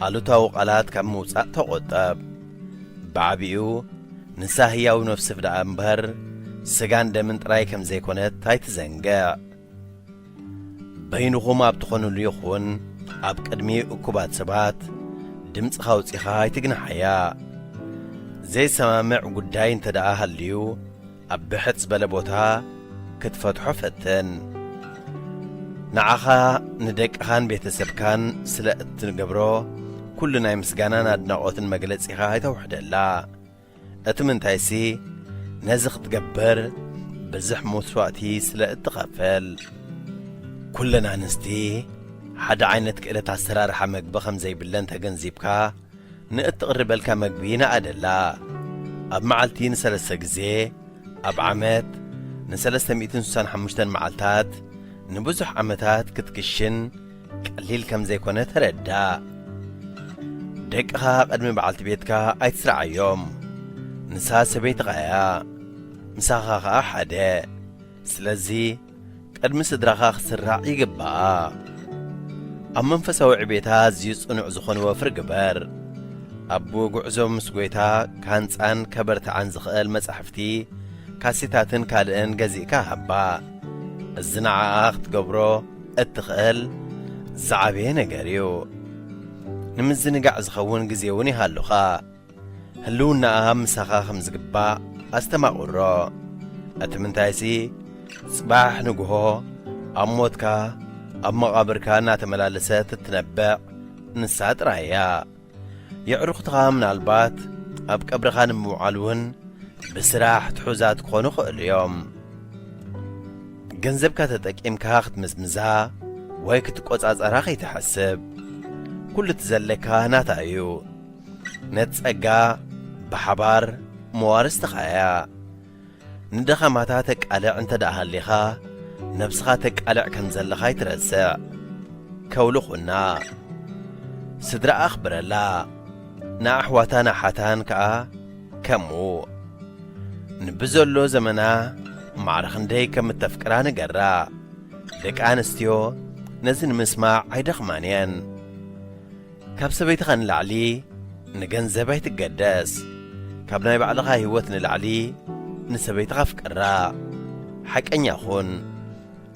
ኣሉታዊ ቃላት ካብ ምውጻእ ተቖጠብ። ብዓቢኡ ንሳ ህያው ነፍሲ ደኣ እምበር፣ ስጋን ደምን ጥራይ ከም ዘይኮነት ኣይትዘንግዕ። በይንኹም ኣብ ትኾኑሉ ይኹን ኣብ ቅድሚ እኩባት ሰባት ድምጽኻ ኣውጺኻ ኣይትግንሓያ። ዘይሰማምዕ ጉዳይ እንተ ደኣ ሃልዩ፣ ኣብ ብሕጽ ዝበለ ቦታ ክትፈትሖ ፈትን። ንዓኻ፣ ንደቅኻን ቤተሰብካን ስለ እትገብሮ ኩሉ ናይ ምስጋናን ኣድናቖትን መግለጺኻ ኣይተውሕደላ። እቲ ምንታይሲ፣ ነዚ ክትገብር ብዙሕ መስዋእቲ ስለ እትኸፍል። ኩለን ኣንስቲ ሓደ ዓይነት ክእለት ኣሰራርሓ መግቢ ከም ዘይብለን ተገንዚብካ፣ ንእትቕርበልካ መግቢ ንኣደላ። ኣብ መዓልቲ ንሰለስተ ግዜ፣ ኣብ ዓመት ንሰለስተ ሚእትን ስሳን ሓሙሽተን መዓልታት ንብዙሕ ዓመታት ክትክሽን ቀሊል ከም ዘይኮነ ተረዳእ። ደቅኻ ቅድሚ በዓልቲ ቤትካ ኣይትስርዓዮም። ንሳ ሰበይትኻ እያ፣ ምሳኻ ኸኣ ሓደ። ስለዚ ቅድሚ ስድራኻ ክትስራዕ ይግባኣ። ኣብ መንፈሳዊ ዕቤታ ኣዝዩ ጽኑዕ ዝኾነ ወፍሪ ግበር። ኣብ ጉዕዞ ምስ ጐይታ ክሃንጻን ከበርትዓን ዝኽእል መጻሕፍቲ፣ ካሴታትን ካልእን ገዚእካ ሃባ። እዚ ንዓኣ ክትገብሮ እትኽእል ዝዓበየ ነገር እዩ። ንምዝንጋዕ ዝኸውን ግዜ እውን ይሃሉኻ። ህልውናኣ ምሳኻ ከም ዝግባእ ኣስተማቕሮ። እቲ ምንታይሲ፣ ጽባሕ ንግሆ ኣብ ሞትካ፣ ኣብ መቓብርካ እናተመላለሰት እትነብዕ ንሳ ጥራይ እያ። የዕሩኽትኻ ምናልባት ኣብ ቀብርኻ ንምውዓል እውን ብስራሕ ትሑዛት ክኾኑ ይኽእሉ እዮም። ገንዘብካ ተጠቂምካ ክትምዝምዛ ወይ ክትቆጻጸራ ከይትሓስብ። ኩሉ እቲ ዘለካ ናታ እዩ። ነቲ ጸጋ ብሓባር መዋርስትኻ እያ። ንደኻማታ ተቃልዕ እንተ ደኣ ሃሊኻ፣ ነብስኻ ተቃልዕ ከም ዘለኻ ኣይትረስዕ። ከውሊ ኹና። ስድራ ኣኽብረላ። ንኣሕዋታን ኣሓታን ከኣ ከምኡ። ንብዘሎ ዘመና ማዕረ ክንደይ ከም እተፍቅራ ንገራ። ደቂ ኣንስትዮ ነዚ ንምስማዕ ኣይደኽማን እየን። ካብ ሰበይትኻ ንላዕሊ ንገንዘብ ኣይትገደስ። ካብ ናይ ባዕልኻ ህይወት ንላዕሊ ንሰበይትኻ ኣፍቅራ። ሓቀኛ ኹን።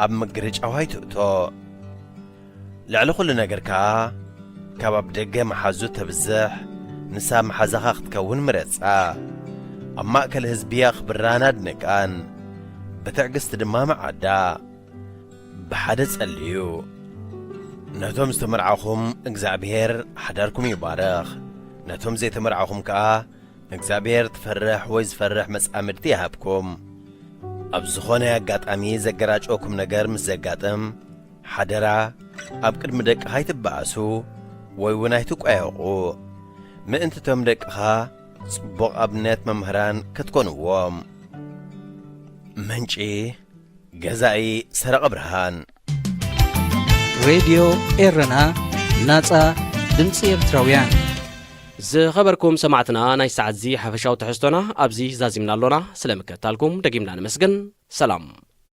ኣብ ምግርጫው ኣይትእቶ። ልዕሊ ኹሉ ነገር ከኣ፣ ካብ ኣብ ደገ መሓዙት ተብዝሕ፣ ንሳ መሓዛኻ ክትከውን ምረጻ። ኣብ ማእከል ህዝቢ ኣኽብራን ኣድንቃን፣ ብትዕግስቲ ድማ መዓዳ። ብሓደ ጸልዩ። ነቶም ዝተመርዓኹም እግዚኣብሔር ሓዳርኩም ይባርኽ። ነቶም ዘይተመርዓኹም ከኣ እግዚኣብሔር ትፈርሕ ወይ ዝፈርሕ መጻምድቲ ይሃብኩም። ኣብ ዝኾነ ኣጋጣሚ ዘገራጨወኩም ነገር ምስ ዘጋጥም፣ ሓደራ ኣብ ቅድሚ ደቅኻ ኣይትበኣሱ ወይ እውን ኣይትቋየቑ። ምእንቲ እቶም ደቅኻ ጽቡቕ ኣብነት መምህራን ክትኮንዎም። ምንጪ፣ ገዛኢ ሰረቐ ብርሃን። ሬድዮ ኤረና፣ ናጻ ድምጺ ኤርትራውያን። ዝኸበርኩም ሰማዕትና፣ ናይ ሰዓት እዚ ሓፈሻዊ ትሕዝቶና ኣብዚ ዛዚምና ኣሎና። ስለ ምክትታልኩም ደጊምና ነመስግን። ሰላም።